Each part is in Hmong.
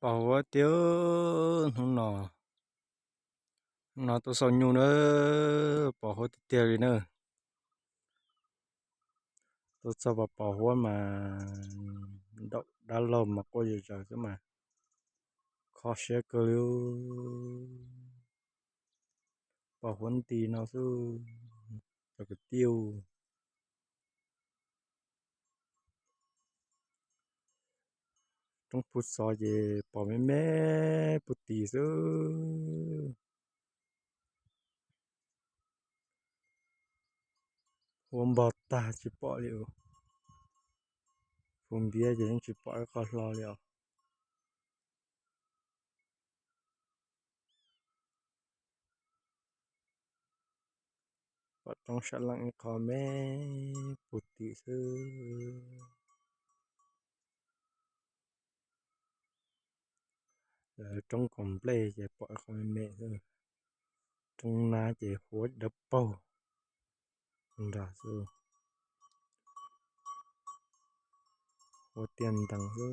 Pom huab tiag hnub no, hnub no tuaj xauj nyuj na, pom huab tiag tiag li na. Tuaj txog pom pom huab mas ntaum dab laug mas quaj zom zaws xwb mas kho siab kawg li. Pom huab nti no xwb, cov kwv tij. Roob puag xov ces pom me me puag tim xwb. Huab npog tag tsis pom li os. Puv npiab ces yeej tsis pom ib qho hlo li os. Pom roob sab leej ib qho me puag tim xwb. Lawv roob kaum nplej ces pom ib qho me me xwb. Roob nab ces huab dawb paug nrag xwb. Huab tiaj ntees xwb.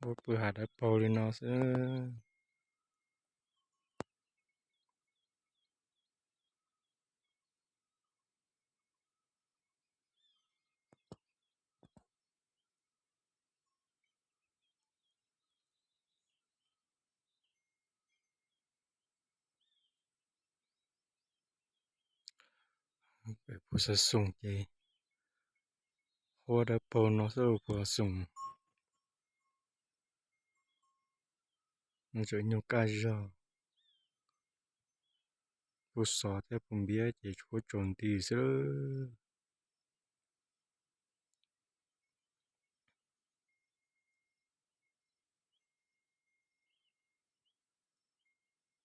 Huab pw hav dawb paug li no xwb. Pem puag xov xoom ces huab dawb paug no xwb puag xov xoom. Nws tseem nyuag kaj zog. Puag xov thiab puag npiab ces tshuav tsaus nti xwb.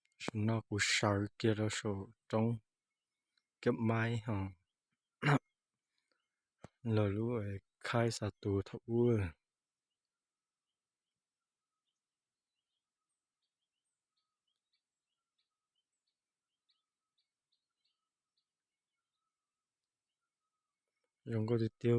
Tam sim no kuv sawv kiag rau saum roob kiab maib ho los lub khaib xa tus thaum ub. Zoo nkauj tiag tiag.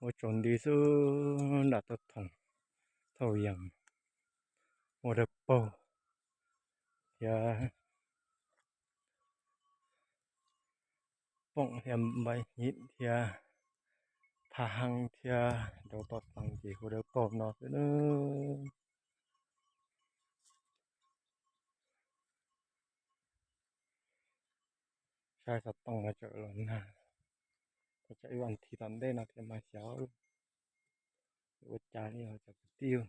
Ua tsaus nti xwb nram tau thoom, thaum yees ua dawb paug thiab poom thiab npaim hib thiab phaj heeb thiab rau tom teev ces ua dawb paug no xwb na. Saib xov tooj no tseem los nag, ua cas ib vas thiv tom ntej no thiaj mas xyov ua cas li os cov kwv tij.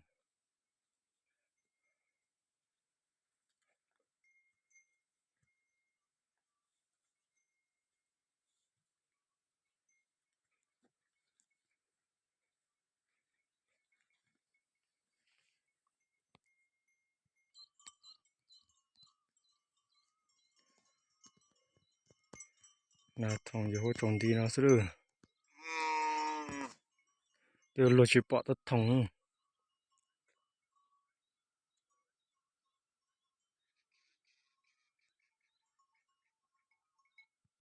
Nag thoom yuav ua tsaus nti no xwb lawm. Twb luag tsis pom tau thoom.